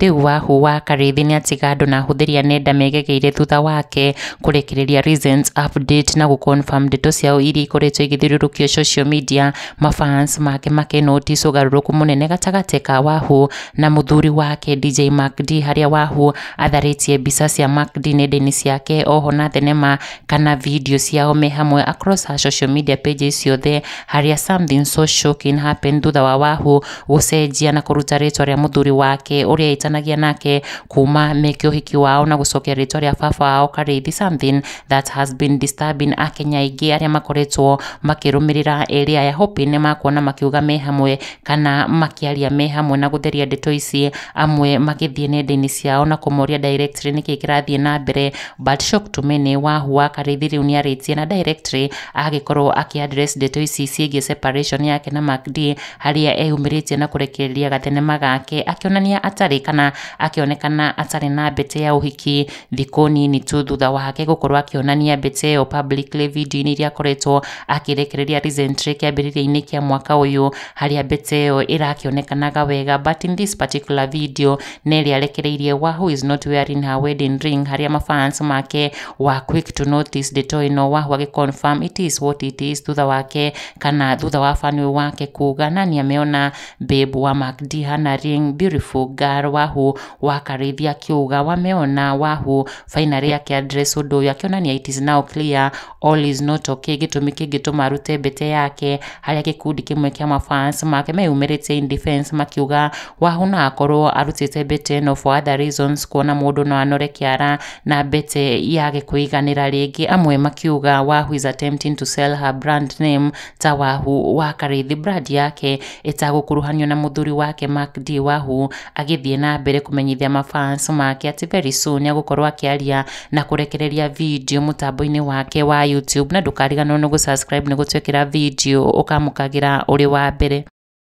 Rĩu Wahu wa Karĩithi nĩatiga andũ na ahũthĩri a nenda megegeire thutha wake kũrekereria recent update na gũ-confirm ndeto ciao iria ikoretwo igĩthiũrũrũkio social media. Mafans make makĩnotice ũgarũrũku mũnene gatagatĩ ka Wahu na mũthuri wake DJ Mac D, harĩa Wahu atharĩtie mbica cia Mac D nenda-inĩ ciake oho na thenema kana video ciao me hamwe across her social media pages ciothe, harĩa something so shocking happened thutha wa Wahu gũcenjia na kũruta rĩtwa rĩa mũthuri wake ũrĩa etanagia nake kuma meke ũhiki wao na gũcokia rĩtwa rĩa baba wao Karĩithi, something that has been disturbing akenya aingĩ arĩa makoretwo makĩrũmĩrĩra erĩ aya, hoping nĩmakuona makiuga me hamwe kana makĩaria me hamwe na gũtheria ndeto ici, amwe magĩthiĩ nenda-inĩ ciao na kũmoria directly nĩkĩ kĩrathiĩ na mbere. But shock to many, Wahu wa Karĩithi rĩu nĩarĩtie na directly agĩkorwo akĩ address ndeto ici ciĩgiĩ separation yake na Mac D, harĩa eyumĩrĩtie na kũrekereria gathenema gake akĩonania atarĩ kana akĩonekana atarĩ na mbete ya ũhiki thikũ nini tu thutha wake gũkorwo akĩonania mbete ĩyo publicly video-inĩ iria akoretwo akĩrekereria recently kĩambĩrĩria-inĩ kĩa mwaka ũyũ, harĩa mbete ĩyo ĩrakĩonekanaga wega. But in this particular video nĩ ĩrĩa arekereirie, Wahu is not wearing her wedding ring, harĩa mafans make were quick to notice ndeto ĩno, Wahu agĩ confirm it is what it is thutha wake kana thutha wa fan wake kuga nani ameona babe wa Mac D hana ring, beautiful girl. Wahu wa Karĩithi akiuga wameona Wahu finally akĩ address ũndũ ũyũ akĩonania it is now clear all is not okay, gĩtũmi kĩngĩtũma arute mbete yake, harĩa gĩkundi kĩmwe kĩa mafans make meyumĩrĩtie in defense makiuga Wahu no akorwo arutĩte mbete ĩno for other reasons, kuona mũndũ no anore kĩara na mbete yage kũiganĩra rĩngĩ, amwe makiuga Wahu is attempting to sell her brand name ta Wahu wa Karĩithi brand yake ĩtagũkuruhanio na mũthuri wake Mac D. Wahu agĩthiĩ na mbere kũmenyithia mafans make atĩ very soon nĩegũkorwo akĩaria na kũrekereria video mũtambo-inĩ wake wa YouTube, na ndũkariganĩrwo nĩ gũ-subscribe nĩ gũtwĩkĩra video ũkamũkagĩra ũrĩ wa mbere.